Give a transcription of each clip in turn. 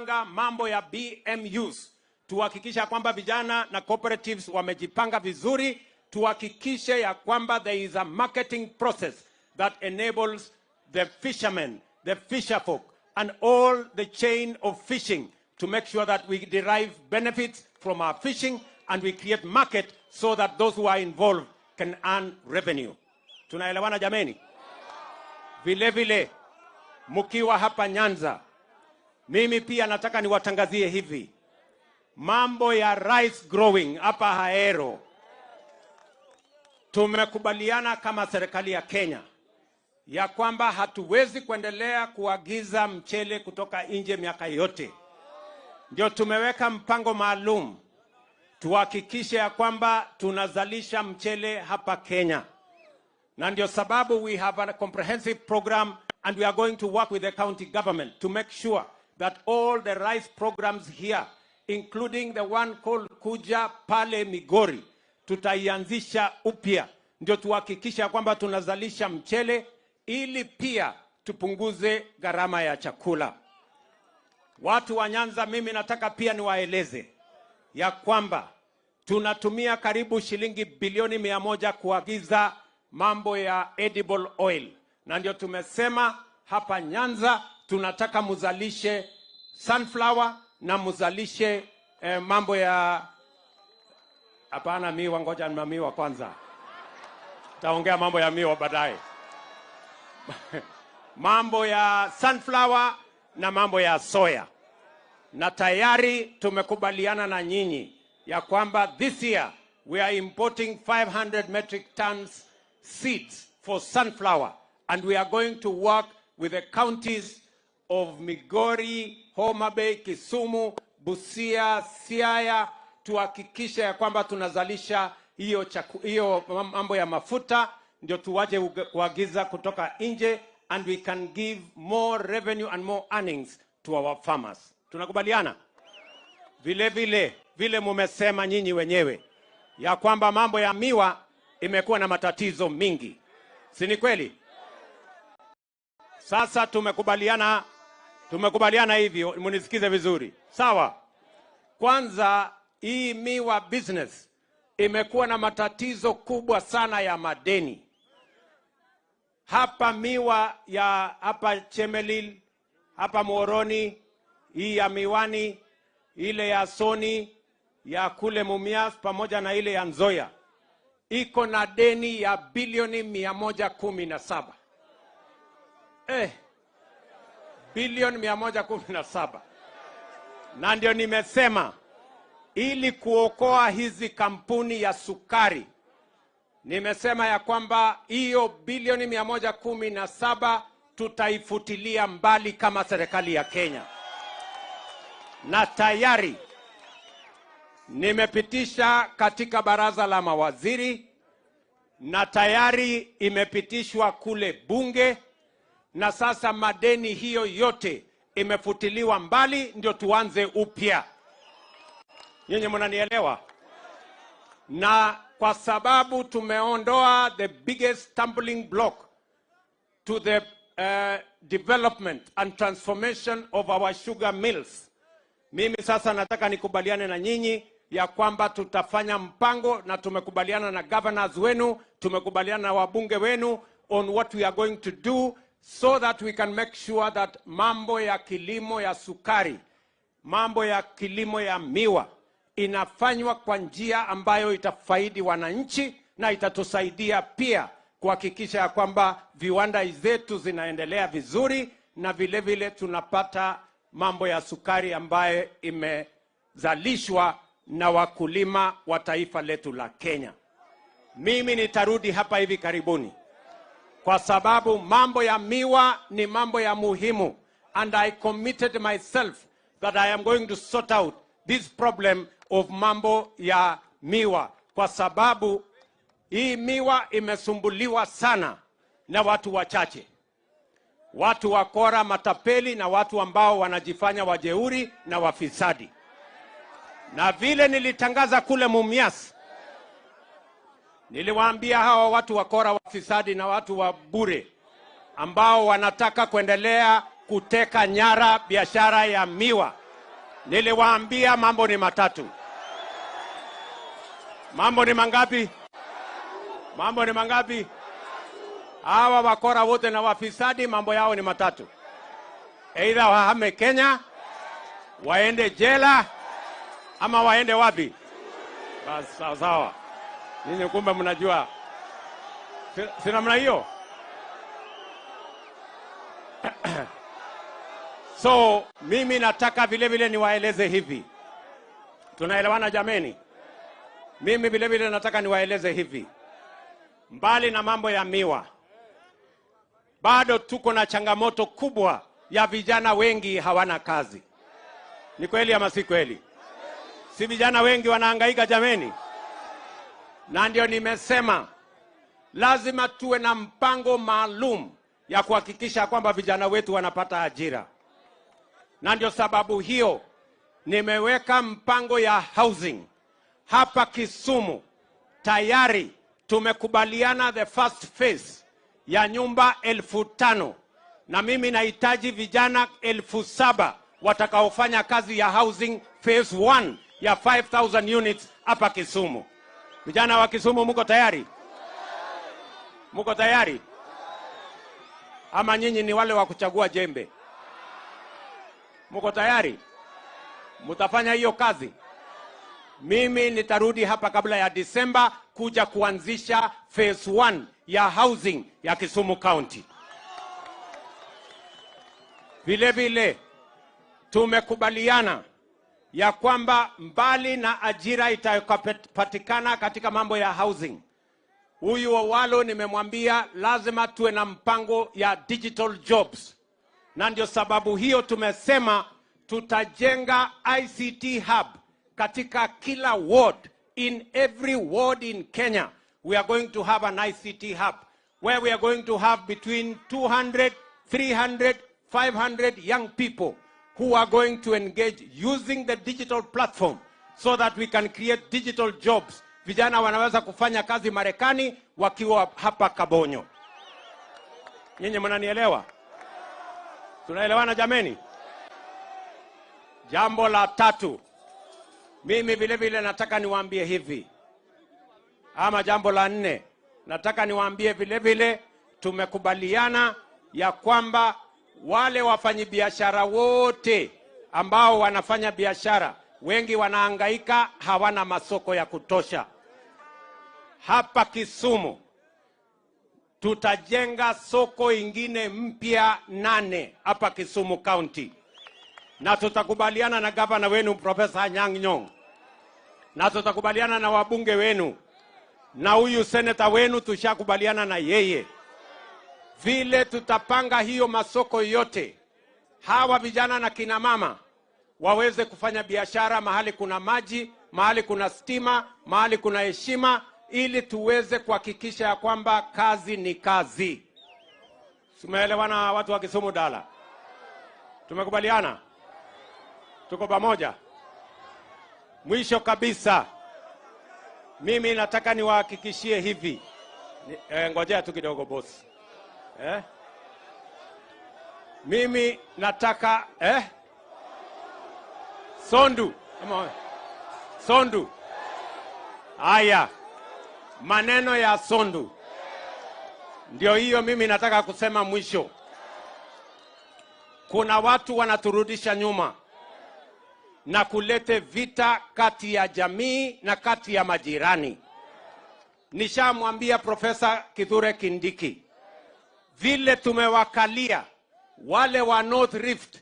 Tumepanga mambo ya BMUs, tuhakikisha kwamba vijana na cooperatives wamejipanga vizuri, tuhakikishe ya kwamba there is a marketing process that enables the fishermen, the fisherfolk and all the chain of fishing to make sure that we derive benefits from our fishing and we create market so that those who are involved can earn revenue. Tunaelewana, jameni? Vile vile, mkiwa hapa Nyanza, mimi pia nataka niwatangazie hivi mambo ya rice growing hapa Ahero. Tumekubaliana kama serikali ya Kenya ya kwamba hatuwezi kuendelea kuagiza mchele kutoka nje miaka yote. Ndio tumeweka mpango maalum tuhakikishe ya kwamba tunazalisha mchele hapa Kenya, na ndio sababu we have a comprehensive program and we are going to work with the county government to make sure that all the rice programs here, including the one called Kuja pale Migori, tutaianzisha upya, ndio tuhakikisha kwamba tunazalisha mchele ili pia tupunguze gharama ya chakula. Watu wa Nyanza, mimi nataka pia niwaeleze ya kwamba tunatumia karibu shilingi bilioni 100 kuagiza mambo ya edible oil, na ndio tumesema hapa Nyanza tunataka muzalishe sunflower na muzalishe mambo ya, hapana, miwa, ngoja na miwa kwanza, taongea mambo ya miwa baadaye, mambo ya sunflower na mambo ya soya, na tayari tumekubaliana na nyinyi ya kwamba this year we are importing 500 metric tons seeds for sunflower and we are going to work with the counties of Migori, Homa Bay, Kisumu, Busia, Siaya, tuhakikishe ya kwamba tunazalisha hiyo mambo ya mafuta, ndio tuwache kuagiza kutoka nje and we can give more revenue and more earnings to our farmers. Tunakubaliana? Vile vile, vile mumesema nyinyi wenyewe ya kwamba mambo ya miwa imekuwa na matatizo mingi, si ni kweli? Sasa tumekubaliana hivyo, munisikize vizuri, sawa? Kwanza, hii miwa business imekuwa na matatizo kubwa sana ya madeni. Hapa miwa ya hapa Chemelil, hapa Muhoroni, hii ya Miwani, ile ya Soni, ya kule Mumias pamoja na ile ya Nzoia iko na deni ya bilioni 117. Bilioni 117. Na ndio nimesema ili kuokoa hizi kampuni ya sukari, nimesema ya kwamba hiyo bilioni 117 tutaifutilia mbali kama serikali ya Kenya, na tayari nimepitisha katika baraza la mawaziri na tayari imepitishwa kule bunge, na sasa madeni hiyo yote imefutiliwa mbali, ndio tuanze upya. Nyinyi mnanielewa? Na kwa sababu tumeondoa the biggest stumbling block to the development and transformation of our sugar mills, mimi sasa nataka nikubaliane na nyinyi ya kwamba tutafanya mpango, na tumekubaliana na governors wenu, tumekubaliana na wabunge wenu on what we are going to do so that we can make sure that mambo ya kilimo ya sukari, mambo ya kilimo ya miwa inafanywa kwa njia ambayo itafaidi wananchi na itatusaidia pia kuhakikisha ya kwamba viwanda zetu zinaendelea vizuri na vile vile tunapata mambo ya sukari ambayo imezalishwa na wakulima wa taifa letu la Kenya. Mimi nitarudi hapa hivi karibuni kwa sababu mambo ya miwa ni mambo ya muhimu and I committed myself that I am going to sort out this problem of mambo ya miwa, kwa sababu hii miwa imesumbuliwa sana na watu wachache, watu wakora, matapeli na watu ambao wanajifanya wajeuri na wafisadi. Na vile nilitangaza kule Mumias, niliwaambia hawa watu wakora, wafisadi na watu wa bure ambao wanataka kuendelea kuteka nyara biashara ya miwa. Niliwaambia mambo ni matatu. Mambo ni mangapi? Mambo ni mangapi? Hawa wakora wote na wafisadi mambo yao ni matatu. Either wahame Kenya, waende jela, ama waende wapi? Basi sawa sawa. Ninyi kumbe mnajua. Si namna hiyo? So, mimi nataka vile vile niwaeleze hivi. Tunaelewana jameni? Mimi vile vile nataka niwaeleze hivi. Mbali na mambo ya miwa, bado tuko na changamoto kubwa ya vijana wengi hawana kazi. Ni kweli ama si kweli? Si vijana wengi wanahangaika jameni? Na ndio nimesema lazima tuwe na mpango maalum ya kuhakikisha kwamba vijana wetu wanapata ajira. Na ndio sababu hiyo nimeweka mpango ya housing hapa Kisumu. Tayari tumekubaliana the first phase ya nyumba 5,000, na mimi nahitaji vijana 7,000 watakaofanya kazi ya housing phase 1 ya 5,000 units hapa Kisumu. Vijana wa Kisumu mko tayari? Mko tayari? Ama nyinyi ni wale wa kuchagua jembe? Mko tayari? Mtafanya hiyo kazi? Mimi nitarudi hapa kabla ya Disemba kuja kuanzisha phase 1 ya housing ya Kisumu County. Vile vile tumekubaliana ya kwamba mbali na ajira itakayopatikana katika mambo ya housing, huyu Owalo nimemwambia lazima tuwe na mpango ya digital jobs. Na ndio sababu hiyo tumesema tutajenga ICT hub katika kila ward. In every ward in Kenya we are going to have an ICT hub where we are going to have between 200, 300, 500 young people who are going to engage using the digital platform so that we can create digital jobs. Vijana wanaweza kufanya kazi Marekani wakiwa hapa Kabonyo. Nyinyi mnanielewa? Tunaelewana jameni? Jambo la tatu, mimi vile vile nataka niwaambie hivi. Ama jambo la nne, nataka niwaambie vile vile tumekubaliana ya kwamba wale wafanyibiashara wote ambao wanafanya biashara, wengi wanahangaika, hawana masoko ya kutosha. Hapa Kisumu tutajenga soko ingine mpya 8 hapa Kisumu County. Na tutakubaliana na gavana wenu Professor Anyang' Nyong'o, na tutakubaliana na wabunge wenu, na huyu senator wenu tushakubaliana na yeye. Vile tutapanga hiyo masoko yote, hawa vijana na kina mama waweze kufanya biashara mahali kuna maji, mahali kuna stima, mahali kuna heshima, ili tuweze kuhakikisha ya kwamba kazi ni kazi. Tumeelewana watu wa Kisumu Dala? Tumekubaliana? Tuko pamoja? Mwisho kabisa, mimi nataka niwahakikishie hivi. Ngojea tu kidogo boss. Mimi nataka Sondu. Sondu. Haya. Maneno ya Sondu. Ndio hiyo mimi nataka kusema mwisho. Kuna watu wanaturudisha nyuma na kulete vita kati ya jamii na kati ya majirani. Nishamwambia Profesa Kithure Kindiki, vile tumewakalia wale wa North Rift,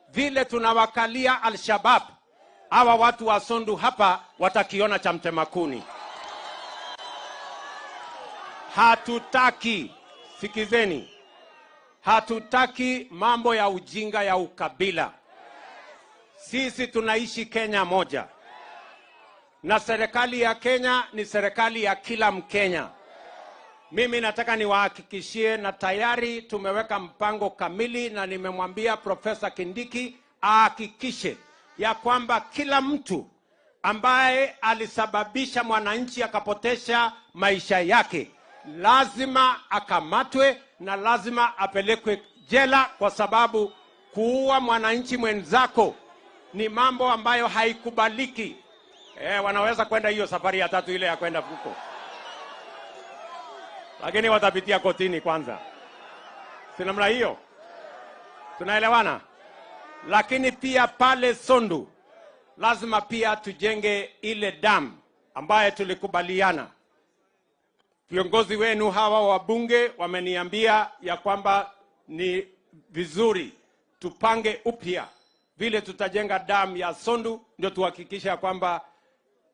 vile tunawakalia Al-Shabaab, hawa watu wa Sondu hapa watakiona cha mtemakuni. Hatutaki, sikizeni, hatutaki mambo ya ujinga ya ukabila. Sisi tunaishi Kenya moja. Na serikali ya Kenya ni serikali ya kila Mkenya. Mimi nataka niwahakikishie, na tayari tumeweka mpango kamili, na nimemwambia Profesa Kindiki ahakikishe ya kwamba kila mtu ambaye alisababisha mwananchi akapotesha maisha yake lazima akamatwe na lazima apelekwe jela, kwa sababu kuua mwananchi mwenzako Ni mambo ambayo haikubaliki. Wanaweza kwenda hiyo safari ya tatu ile ya kwenda huko, lakini watapitia kotini kwanza, si namna hiyo? Tunaelewana? Lakini pia pale Sondu lazima pia tujenge ile dam ambayo tulikubaliana. Viongozi wenu hawa wabunge wameniambia ya kwamba ni vizuri tupange upya vile tutajenga dam ya Sondu, ndio tuhakikishe ya kwamba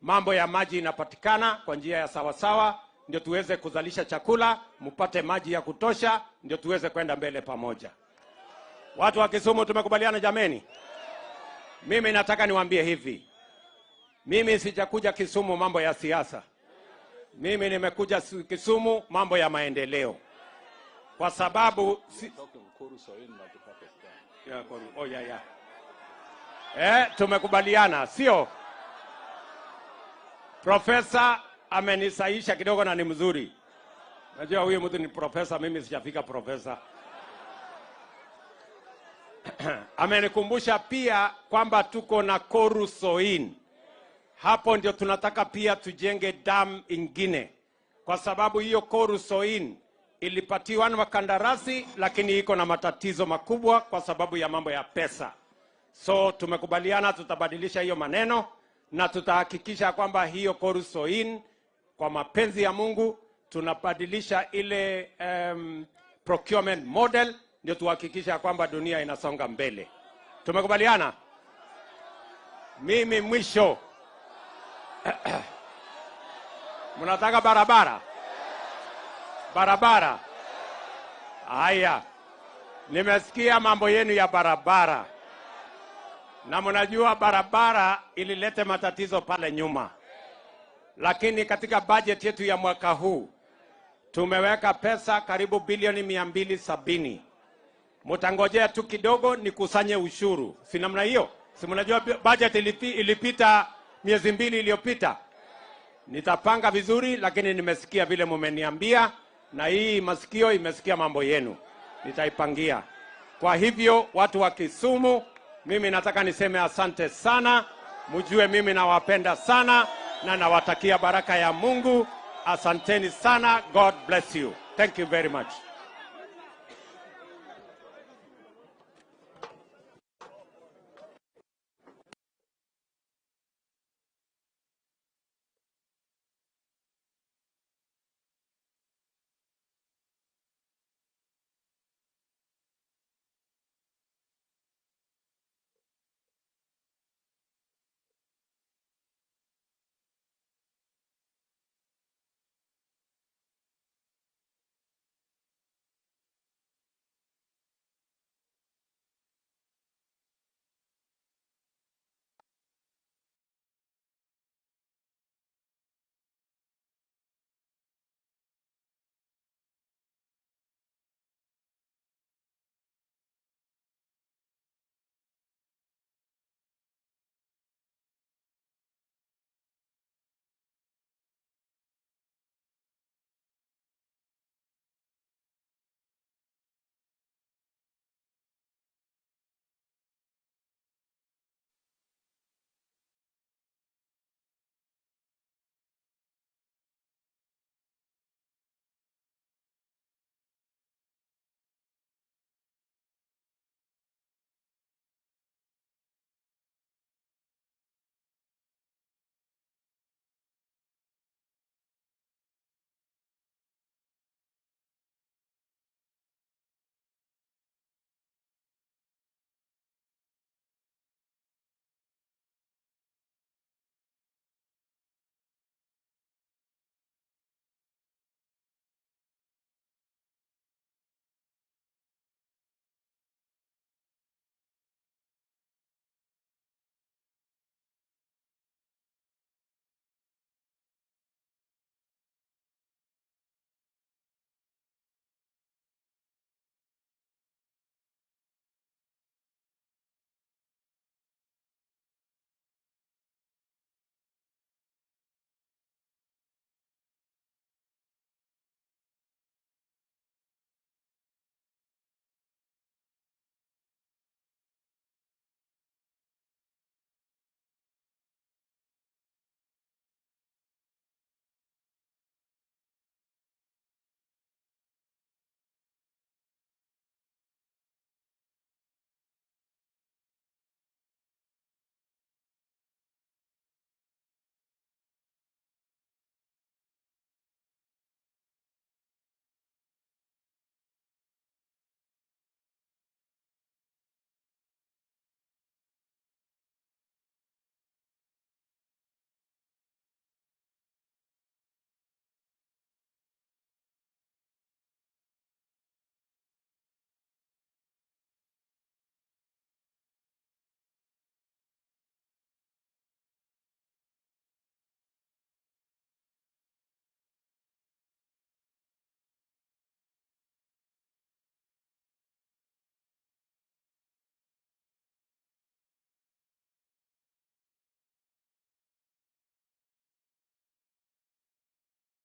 mambo ya maji inapatikana kwa njia ya sawasawa, ndio tuweze kuzalisha chakula, mupate maji ya kutosha, ndio tuweze kwenda mbele pamoja. Watu wa Kisumu tumekubaliana jameni? Mimi nataka niwaambie hivi, mimi sijakuja Kisumu mambo ya siasa. Mimi nimekuja Kisumu mambo ya maendeleo, kwa sababu si... Yeah, oh, yeah. Tumekubaliana, sio? Profesa amenisaisha kidogo na ni mzuri. Najua huyu mtu ni profesa, mimi sijafika profesa. Amenikumbusha pia kwamba tuko na Koru Soin. Hapo ndio tunataka pia tujenge dam ingine, kwa sababu hiyo Koru Soin ilipatiwa na wakandarasi, lakini iko na matatizo makubwa kwa sababu ya mambo ya pesa. So tumekubaliana tutabadilisha hiyo maneno na tutahakikisha kwamba hiyo Koru Soin, kwa mapenzi ya Mungu, tunabadilisha ile procurement model, ndio tuhakikisha kwamba dunia inasonga mbele. Tumekubaliana? Mimi mwisho mnataka barabara? Barabara. Haya, nimesikia mambo yenu ya barabara, na mnajua barabara ililete matatizo pale nyuma, lakini katika budget yetu ya mwaka huu tumeweka pesa karibu bilioni 270. Mtangojea tu kidogo nikusanye ushuru, si namna hiyo? Si mnajua budget ilipita miezi 2 iliyopita. Nitapanga vizuri, lakini nimesikia vile mmeniambia, na hii masikio imesikia mambo yenu, nitaipangia. Kwa hivyo watu wa Kisumu, mimi nataka niseme asante sana. Mjue mimi nawapenda sana na nawatakia baraka ya Mungu. Asanteni sana. God bless you. Thank you very much.